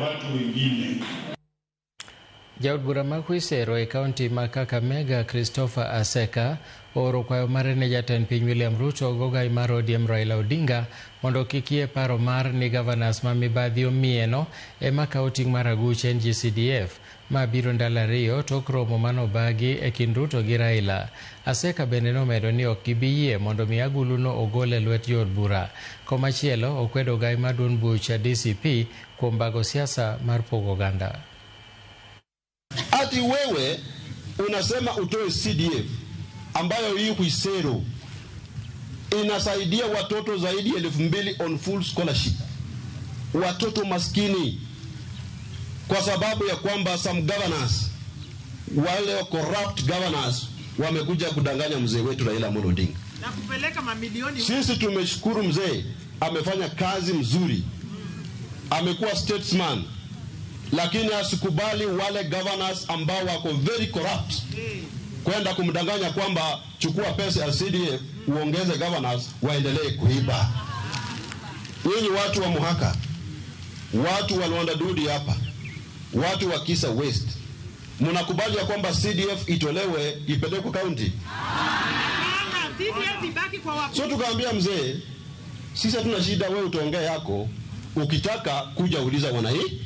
watu wengine. Jaod bura ma Khwisero e kaunti ma Kakamega Christopher Aseka ooro kwayo mare ne jatend piny William Ruto gogai mar ODM Raila Odinga mondo kik yie paro mar ni governors ma mibadhi omieno ema kawo ting' mar aguch NGCDF ma biro ndalo ariyo tok romo manobagi e kind Ruto gi Raila. Aseka bende nomedo ni ok gibi yie mondo mi aguluno ogol e lwet jood bura. Komachielo okwedo ogai mar duond buch DCP kuom bago siasa mar pogo oganda. Ati wewe unasema utoe CDF ambayo hii Khwisero inasaidia watoto zaidi ya 2,000 on full scholarship, watoto maskini, kwa sababu ya kwamba some governors, wale corrupt governors wamekuja kudanganya mzee wetu Raila Amolo Odinga na kupeleka mamilioni. Sisi tumeshukuru mzee, amefanya kazi mzuri, amekuwa statesman, lakini asikubali wale governors ambao wako very corrupt kwenda kumdanganya kwamba chukua pesa ya CDF uongeze governors waendelee kuiba. Nyinyi watu wa Muhaka, watu wa Luanda Dudi hapa, watu wa Kisa West, mnakubali ya kwamba CDF itolewe ipelekwe county? CDF ibaki kwa wakuu. So tukaambia mzee, sisi hatuna shida, wewe utaongea yako, ukitaka kuja uliza wananchi.